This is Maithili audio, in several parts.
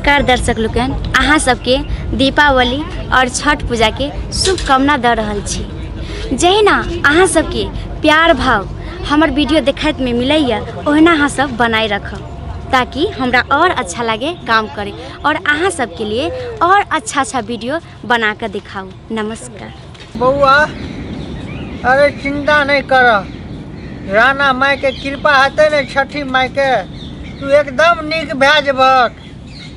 नमस्कार दर्शक लोकनि, अहाँ सबके दीपावली और छठ पूजा के शुभकामना दऽ रहल छी। जहिना अहाँ सबके प्यार भाव हमर वीडियो देखैत में मिलैया, ओहिना अहाँ सब बनाए रखब ताकि हमरा और अच्छा लागे काम करे और अहाँ सबके लिए और अच्छा अच्छा वीडियो बना के दिखाऊ। नमस्कार। बौआ, अरे चिंता नहीं कर, राणा माय के कृपा हेतै ने छठी माय के, तू एकदम नीक भए जेबहक।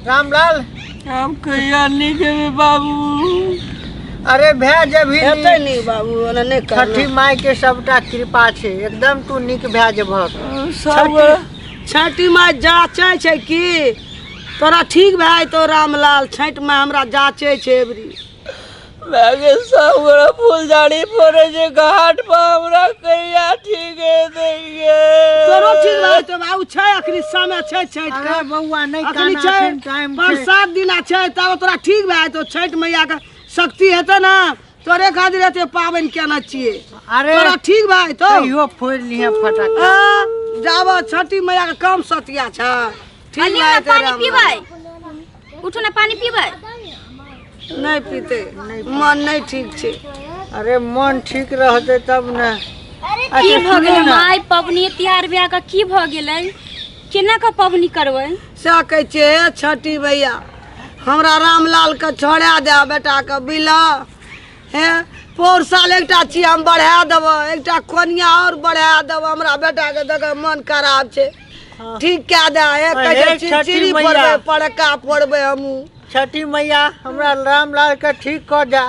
रामलाल, हम कहिया नीक हेबै बाबू? अरे भए जेबही। हेतै नीक बाबू, ओना नहि करना। छठी माय के सबटा कृपा छै, एकदम तू नीक भए जेबहक। सब छठी माय जाचै छै की तोरा ठीक भए जेतौ रामलाल? छठि माय हमरा जाचै छै एबरी। मायके सब गोरा फूलझाड़ी फोड़े छै घाट पर, हमरा कहिया ठीक हेतै गे? तोरो ठीक भए जेतौ बाबू, छै अखनी समय छै छठि के। अरे बौआ, नहि अखनी काना, छै अखन टाइम पाँच छै। सात दिना छै, तब तोरा ठीक भए जेतौ। छठि मैया के शक्ति हेतै ने, तोरे खातिर एते पाबनि केने छियै। अरे तोरा ठीक भए जेतौ। कहियो फोड़ि लिहे फटाका। आ, जाब छठी मैया के कम सतिया छै, ठीक लियौ भए ने जेतै। पानी रामलाल। पीबै? उठू ने, पानी पीबै? नहि पीते, मन नहि ठीक छै। अरे मन ठीक रहतै तब ने। की भऽ गेलै माय? पबनी तिहार बियाह के की भऽ गेलै? केना कऽ पबनी करबै? सएह कहै छियै, हे छठी भैया, हमरा रामलाल के छोड़ा दे बेटाके बिला। हे पौर साल एकटा छी हम बढ़ा देबै, एकटा कोनिया और बढ़ा देबै। हमरा बेटाके देख मन खराब छै, ठीक कए दे। हे कहै हे छै छठी चिड़चिड़ी मैया। फोड़बै, पड़का फोड़बै हमहूँ। छठी मैया, हमरा रामलाल के ठीक कऽ दे,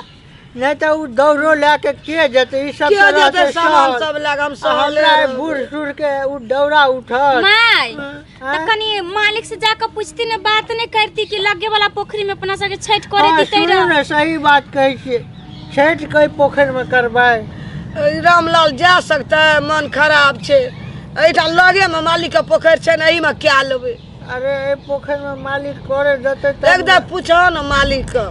नहि तऽ ओ दौड़ो लए के के जेतै ई सब? के तऽ जेतै रहतै सामान सहल। सब लए कऽ हम आ सहले हमरा रहबै। बूढ़ सूढ़ के ओ दौड़ा उठत। माय, तऽ कनी मालिक से जाकऽ पूछती ने, बात नहि करती कि लगे वाला पोखरी में अपना सबके छठि करे हाँ, देतै? सुनू ने, सही बात कहै छियै, छठि कै पोखरि मे करबै? रामलाल जा सकता है, मन खराब छै। एहिठाम लगेमे मालिक के पोखरि छै ने, एहिमे कए लेबै। अरे एहि पोखरि मे मालिक करे देतै तब एक ने। पूछो ने मालिक के।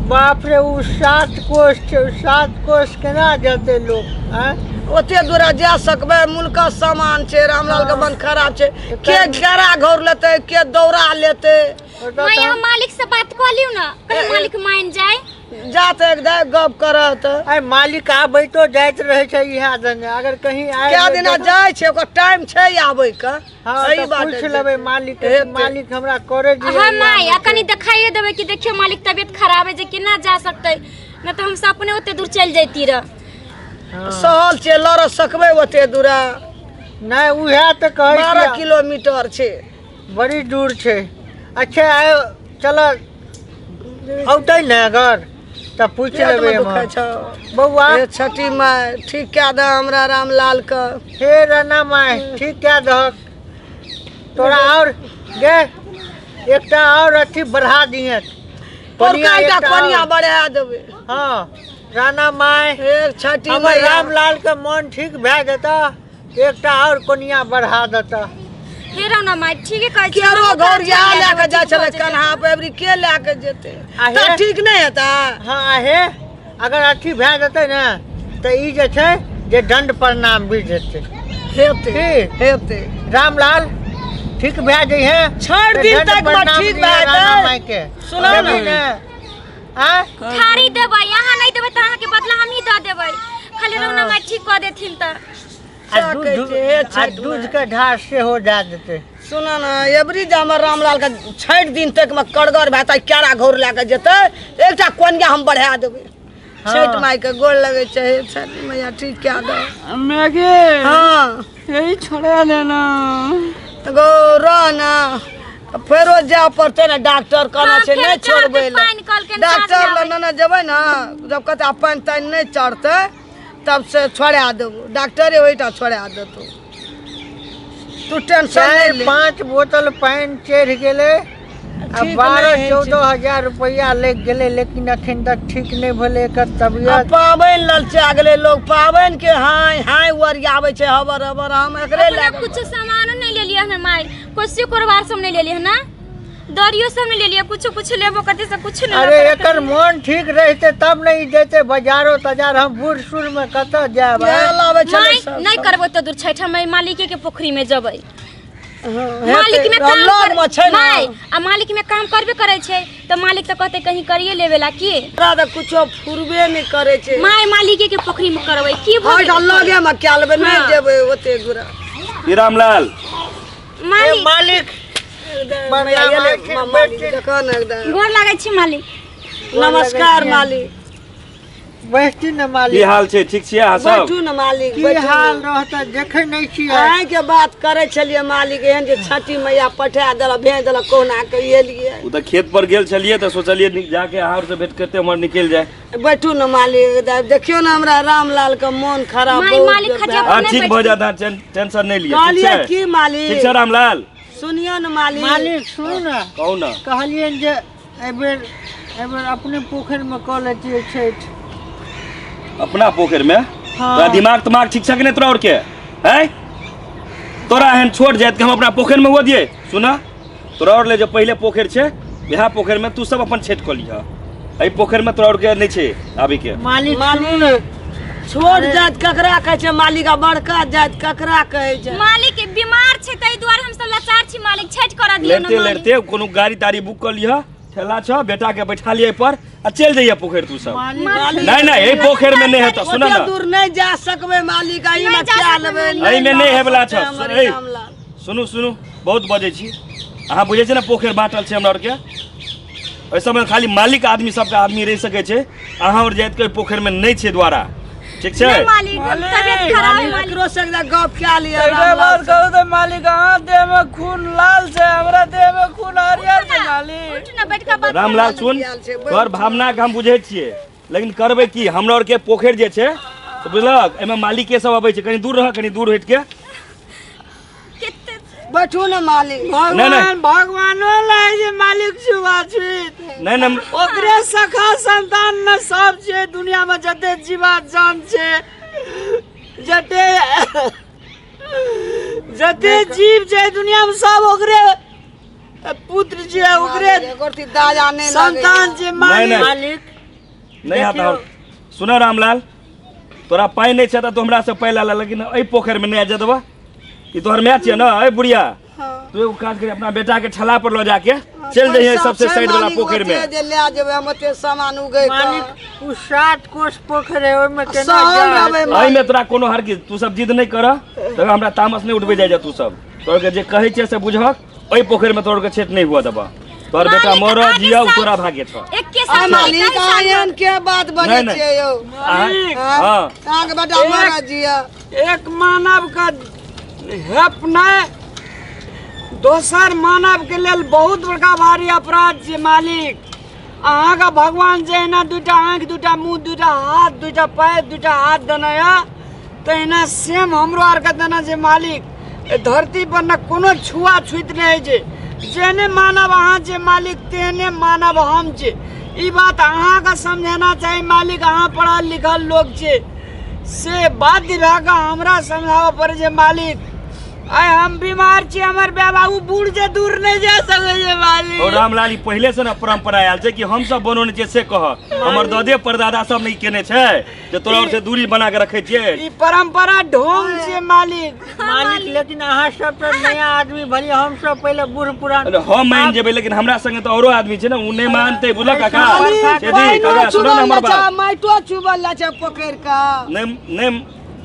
बाप रे, ओ 7 कोस छै, ओ 7 कोस केना जेतै लोक? आँय, ओते दूरा जा सकबै? मुल्कक सामान छै, रामलाल के मन खराब छै। के घेरा घौर लेतै, के दौड़ा लेतै? ओतऽ माय, तऽ अहाँ मालिक से बात कऽ लियौ ने, कहीं मालिक मान जाय। जा तऽ एक दाय गप करत। आइ मालिक आबैतो जाइत रहै छै इएह दने, अगर कहीं आबि कए दिना जेतै- जाइ छै, ओकर टाइम छै आबै के। हाँ, सही तऽ बात पूछि है। लेबै मालिक के, हेतै। मालिक हमरा करे दिअ। हाँ माय, आ कनी देखाइए देबै कि देखियौ मालिक तबियत खराब है जे केना जा सकतै, न तऽ हम सब अपने ओते दूर चलि जैती रह। सहल छै, लड़ सकबै ओते दूरा? नहि, उएह तऽ कहै 12 छियै। किलोमीटर छै। बड़ी दूर छै। अच्छा आय चल, औतै ने अगर तऽ पूछि पेटमे लेबै हम। दुखाइ छौ। बौआ, हे छठी माय, ठीक कए दे हमरा रामलाल के। हे राना माय, ठीक कए दहक तोरा। और गे एकटा और अथी बढ़ा दिहे। पौरका एकटा कोनिया बढ़ा देबै। हाँ राना माय, हे छठी हमर मैया। रामलाल के मन ठीक भए जेतऽ, एकटा और कोनिया बढ़ा देतऽ। हे रौना माय, ठीके कहै छी। केरो हमहूँ घर तऽ इएह लए कऽ जाइ ठीक छलै भऽ जेतै। कन्हा पर, एबरी के लए कऽ जेतै? आ हे- तऽ ठीक नहि हेतै? हाँ, आ हे अगर अथी भए जेतै ने तऽ ई जे छै जे दंड प्रणाम भी जेतै। हेतै। ठीक। हेतै। रामलाल ठीक भए जइहे। छठि दिन दंड तक मे प्रणाम ठीक दिहे भए राणा जेतै। माय के। सुनऽ ने। देबही ने? आँय? थारी देबै, अहाँ नहि देबै तऽ अहाँके बदला हमही दऽ देबै, खाली रौना माय ठीक कऽ देथिन तऽ। आ सएह दूध कहै छियै, हे आ छठि दूध माय। के ढार सेहो दए देतै। सुनऽ ने, एबरी जे हमर रामलाल के छठि दिन तक मे कड़गर भए जेतै, केरा घौर लए कऽ जेतै, एकटा कोनिया हम बढ़ा देबै। छठि माय के गोर लगै छै, हे छठि मैया, ठीक कए दे। मैगे। हाँ। यही छोड़ा देना। गो रह ने, फेरो जाय पड़तै ने, डॉक्टर कहने हाँ, छै फेर नहि छोड़बै चढ़तै लए। पानि कहलकै, डॉक्टर साँझमे लग आबै। नेने जेबै ने, जब कहतै आब पानि तानि नहि चढ़तै तब से छोड़ा देबो, डॉक्टरे ओहिठाम छोड़ा देतौ, तू टेंशन चारि नहि ले। 5 बोतल पानि चढ़ि गेलै आ ठीक 12 नहि होइ छै। 14 हजार रुपैआ लागि गेलै, लेकिन अखन तक ठीक नहि भेलै एकर आ तबियत। पाबनि ललचा गेलै, लोग पाबनि के हाय हाय ओरियाबै छै हबर हबर, हम एकरे अपना लए कऽ कुछ सामानो नहि लेलियै हन माय, कोसियो कोरबार सब नहि लेलियै हन ना, दरियो सब नहि लेलियै, कुछो कुछ लेबो कते से कुछ नहि। अरे एकर मन ठीक रहितै तब ने ई जेतै बाजारो तजार, हम बूढ़ सूढ़ मे कतऽ जायब? इएह लाबै छलै माय सब। नहि करबै तऽ दूर छठि, हम एहि मालिके के पोखरी में जेबै। मालिक में काम लग में छै ने। माय आ मालिक में काम करबे करै छै तऽ मालिक तऽ कहतै कहीं करिए लेबे ला की। हमरा तऽ कुछो फुरबे नहि करै छै। माय मालिके के पोखरी में करबै की भऽ हँ गेलै? लगे में कए लेबै, नहि हाँ। जेबै ओते दूर। ई रामलाल। ए मालिक। मालिक, मालिक, मालिक, देखो ने एकदम। गोर लागै छी मालिक। नमस्कार मालिक। बैठती ने की मालिक। हाल छै? ठीक छियै अहाँ सब? बैठू ने मालिक। की बैठू ने। हाल रहता, देखै नहि छियै। अहींके बात करै छलियै मालिक, एहन जे छठी मैया पठा देलक, भेज देलक, कहुना के एलियै। ओ तऽ खेत पर गेल छलियै तऽ सोचलियै नीक जाके अहाँ से भेंट करते हमर निकलि जाय। बैठू ने मालिक, देखियौ ने हमरा रामलाल के मोन खराब माय, बहुत मालिक भेल। खटिया पर हँ नहि ठीक भऽ बैठती। जायत, अहाँ टेंशन नहि लिअ। ठीक कहलियै छै? की मालिक? ठीक छै रामलाल। सुनियौ ने मालिक। मालिक सुनू ने। कहू ने। कहलियनि जे एहिबेर एहिबेर अपने पोखरिमे कऽ लेतियै छठि। अपना पोखरि में? हाँ। तोरा दिमाग तमाग ठीक छै कि नहि तोरा और के है? तोरा एहन छोट जाइत के हम अपना पोखरि में हुआ दिए? सुना, तोरा और ले जे पहिले पोखरि छै, इएह पोखरि में तू सब अपन छठि कऽ लिह। एहि पोखरि में तोरा और के नहि छै आबी के। मालिक सुनू ने। छोट जाति ककरा कहै छै मालिक आ बड़का जाति ककरा कहै छै? मालिक बीमार छै ताहि दुआरे हम सब लाचार छी मालिक, छठि करऽ दियौ ने लड़ते मालिक। लड़ते कोनो गाड़ी ताड़ी बुक कऽ लिह, ठेला छ, बेटा के बैठा लिय पर आ चलि जइए पोखरि तू सब। मालिक नहीं नहीं, एहि पोखरि में नहि हेतौ। सुन ओते ने। दूर नहि जा सकबै मालिक, एहि में नहि जा क्या सकबै लेबै? मालिक। एहिमे नहि हेबला छ। हमर ए, रामलाल। सुनू सुनू, बहुत बजै छी अहाँ। बुझै छी ने पोखरि बाँटल छै हमरा आरके, ओहि सबमे खाली मालिक आदमी सबके आदमी रहि सकै छै। अहाँ और जाइत के ओहि पोखरिमे नहि छै द्वारा, ठीक छै? नहि मालिक, तबियत खराब है मालिक। एकरो से एकटा गप कए लिअ एकटा रामलाल बात से। कहू तऽ मालिक, अहाँ देह में खून लाल छै, हमरा देह में खून हरियर छै मालिक। उठ ना, बैठ के बात रामलाल सुन, तोहर भावना के हम बुझै छियै, लेकिन करबै की? हमरा आरके पोखरि जे छै तऽ बुझलक, एहिमे मालिके सब अबै छै। कनी दूर रह, कनी दूर हटि के। कते बैठू ने मालिक। नहीं, नहीं। भगवान भगवानो लै छै मालिक छुआछूत। नहि नहि, ओकरे सखा संतान ने सब छै दुनिया में, जते जीवा जान छै, जते जते जीव छै दुनिया में, सब ओकरे पुत्र छै, ओकरे एको रत्ती दाजा नहि संतान लगैया। छै मालिक। नहीं। मालिक। नहि आता। सुन रामलाल, तोरा पाइ नहि छै तऽ तू हमरा से पाइ लए ले, लेकिन एहि पोखरिमे नहि आबि देबह। ई तोहर माय छियै ने? अरे बुढ़िया, तू एगो काज करी, अपना बेटा के ठेला पर लऽ जाके चलि जइहे पैसा सबसे छै साइड वाला मालिक, पोखरि में। ओते जे लए जेबै हम ओते सामान उगै के। मालिक, ओ 7 कोस पोखरि है, ओहिमे केना सहल जाय? रहबै मालिक। एहिमे तोरा कोनो हरगिज तू सब जिद नहि कर, तऽ हमरा तामस नहि उठबै जाइ जा। तू सब तोहर के जे कहै छियै से बुझहक, ओहि पोखरि में तोहर के छेट नहि हुआ देबह। तोहर बेटा मालिक, मरऽ आगे जियऽ, साल- तोरा भाग्य छौ। एके आ साल मालिक, एके अहाँ साल एहन के बात बजै नहीं, नहीं। छियै यौ? अहाँ- हाँ? हाँ। अहाँके बेटा मरऽ जियऽ। एक मानव का हेप नहि दोसर मानव के लेल बहुत बड़का भारी अपराध छै मालिक। अहाँके भगवान जहिना दूटा आँखि, दूटा मुँह, दूटा हाथ, दूटा पैर, दूटा हाथ देने यऽ, तहिना सेम हमरो आरके देने छै मालिक। एहि धरती पर ने कोनो छुआ छूत नहि होइ छै। जेहने मानव अहाँ छै मालिक, तेहने मानव हम छै। ई बात अहाँके समझाना चाही मालिक। अहाँ पढ़ल लिखल लोक छै, से बाध्य भए कऽ हमरा समझाबऽ पड़ै छै मालिक। आइ हम बीमार छी, हमर माय बाबू बूढ़ छै, दूर नहि जा सकै छै मालिक। और रामलाल, ई पहिले से ने परंपरा आयल छै कि हम सब बनौने छियै से कह? हमर दादे परदादा सब नहि केने छै जे तोरा और से दूरी बना के रखै छियै? ई परंपरा ढोंग छै मालिक। मालिक, लेकिन अहाँ सब तऽ नया आदमी भलियै, हम सब पहिले बूढ़ पुरान। अरे हम मान जेबै, लेकिन हमरा संगे तऽ औरो आदमी छै ने, उ नहि मानतै, बुझलक काका? मालिक, छेदी, पानिओ काका, सुनऽ ने छुबल हमर छै, बात। माटिओ छुबल छै पोखरि के। नहि नहि,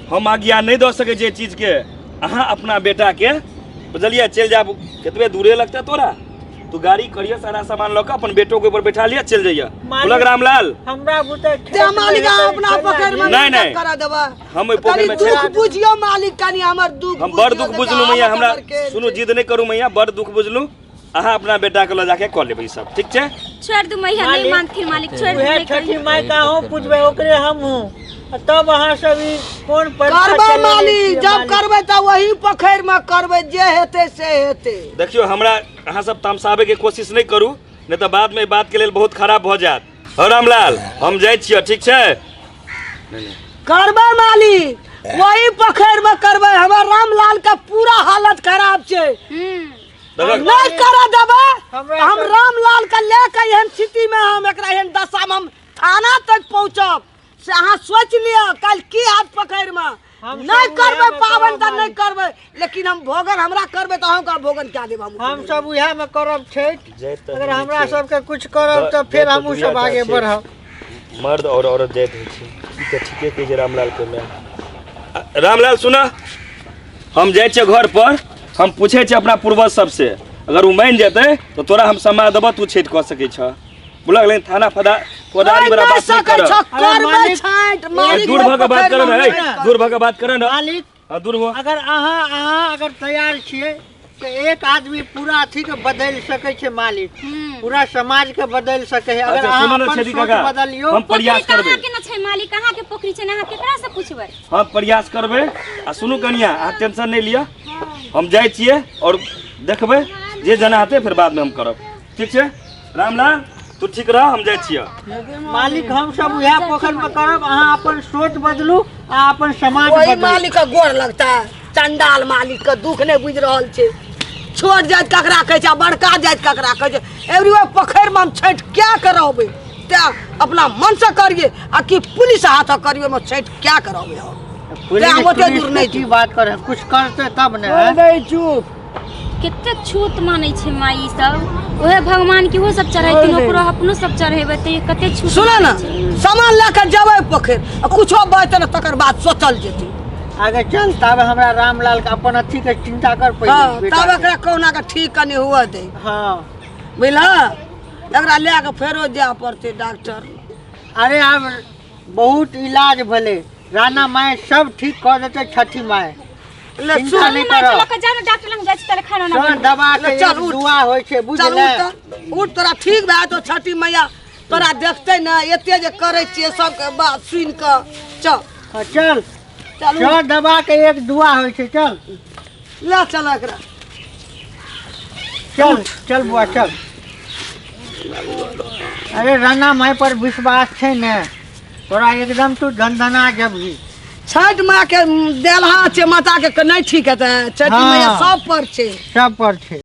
हम आज्ञा नहि दऽ सकै छियै एहि चीजके। अहाँ अपना बेटा के बुझलियै, चलि जाब, कतबे दूरे लगतै तोरा, तू गाड़ी करिय, सारा सामान लऽ कऽ अपन बेटो के ऊपर बैठा लिअ, चलि जइयै। बुझलक रामलाल? हमरा बुते ते मालिक, अहाँ अपना पोखरि में नहीं, नहीं। करा देबै? हम ओहि कनि पोखरिमे दुख बुझियौ मालिक, कनि हमर दुख हम बड़ बुझियौ, दुख देखियौ, बुझलहुँ मैया। हालत हमरा हमर केहन सुनू, छै। जिद नहि करू मैया, बड़ दुख बुझलहुँ। अहाँ अपना बेटा के लऽ जाके कऽ लेबै ई सब, ठीक छै? छोड़ि दू मैया, नहीं मानथिन मालिक, छोड़ि दू। उएह नहीं छठी करियौ। माय के अहूँ पूजबै, ओकरे हमहूँ, आ तब अहाँ सब ई कोन प्रथा करबै चलेने मालिक, छियै जब मालिक? करबै तऽ वही पोखरि में करबै, जे हेतै से हेतै। देखियौ, हमरा अहाँ सब तमसाबैके कोशिश नहि करू, नहि तऽ बादमे ई बातके लेल बहुत खराब भऽ जायत। हँ रामलाल, हम जाइ छियै, ठीक छै? करबै मालिक, वही पोखरि में करबै। हमर रामलाल के पूरा हालत खराब छै। देखक नहीं करा देबै। हमरा हम रामलाल के ले के एहन स्थिति में, हम एकरा एहन दशा में हम थाना तक पहुंचब से अहाँ सोच लिअ। काल्हि की हाथ पोखरि में? हम नहि सब करबै उएहमे पाबनि करब तऽ नहि मालिक। करबै, लेकिन हम भोगन हमरा करबै तऽ अहूँके भोगन कए देब। हम हम सब उएहमे करब छठि। जाइत तऽ अगर होइ हमरा छै। सबके कुछ करब तऽ फेर जाइत तऽ हमहूँ सब दुनिया आगे छै। बढ़ब। मर्द और औरत जाइत होइ छै, ई तऽ ठीके कहै छै रामलाल के माय। रामलाल सुना, हम जाइ छियै घर पर, हम पूछै छियै अपना पूर्वज सबसे, अगर ओ मानि जेतै तऽ तोरा हम समय देबह, तू छठि कऽ सकै छह। बुझलक? लेकिन थाना फदा फौदारी वाला नहि बात नहि सकै करब। छौ, अरे करबै मालिक, छठि मालिक। दूर भऽ के बात कर ने, ने। दूर भऽ के बात कर ने। मालिक। हाँ, दूर हो। अगर अहाँ अगर तैयार छियै तऽ एक आदमी पूरा अथी के बदलि सकै छै मालिक, पूरा समाज के बदलि सकै है अगर अच्छा अहाँ सुनू ने अपन छेदी सोच काका, बदलियौ। हम पोखरि प्रयास तऽ करबै। अहाँके ने छै मालिक, अहाँके पोखरि छै ने, अहाँ केकरा से पुछबै? हम प्रयास करबै। आ सुनू कनिया, अहाँ टेंशन नहि लिअ, हम जाइ छियै और देखबै जे जेना हेतै फेर बादमे हम करब। ठीक छै रामलाल, तू ठीक रह, हम जाइ छियै। मालिक, हम सब उएह पोखरि मे करब, अहाँ अपन सोच बदलू आ अपन समाज ओहि बदलू। मालिक के गोर लगता है, चंडाल मालिक के दुख नहि बुझि रहल छै। छोट जाति ककरा कहै छै आ बड़का जाति ककरा कहै छै। एवरी ओहि पोखरिमे हम छठि क्या के रहबै, तेँ अपना मनसँ करियै आ कि पुलिस हाथ करियै, ओहिमे छठि क्या के रहबै हम। पुलिस तेँ हम ओते पुलिस दूर नहि के की जेबै। बात करे, कुछ करते तब ने हैं? नहीं चुप। कते छूत मानै छै माई ई सब, ओहे भगवान के ओहो सब चढ़ेथिन, ओकरो अपनो सब चढ़ेबै तऽ कते छूत सुनऽ ने, मानै छै। सामान लए कऽ जेबै पोखरि आ कुछो बजतै ने तकर बाद सोचल जेतै। आगे चल, तब हमरा रामलाल के अपन अथी के चिंता कर पहिले हँ, बेटा तब के। एकरा कहुना कऽ ठीक कनि हुअ दे। हाँ। बुझलह, एकरा लए कऽ फेरो जाय पड़तै डॉक्टर। अरे आब बहुत इलाज भेलै, राणा माय सब ठीक कऽ देतै, छठी माय। ले चिंता सुन, नहि माय करब। लऽ कऽ जाउ ने डॉक्टर लग, जाइ छी तले खाना सब उना। दवा के ले चल एक उठ। दुआ होइ छै, चल बुझले? उठ तऽ, उठ, तोरा ठीक भए जेतौ। छठी मैया तोरा देखतै ने, एते जे करै छियै सबके बात सुनि कऽ। चल। हाँ, चल। चल उठ। सब दवा के एक दुआ होइ छै, चल। लए चल एकरा। चल चल बुआ चल। अरे राणा माय पर विश्वास छै ने तोरा, एकदम तू धनधना जबही। छठि माँ के देलहा छै माता के, नहि ठीक हेतै? छठि हाँ। मैया सब पर छै। सब पर छै।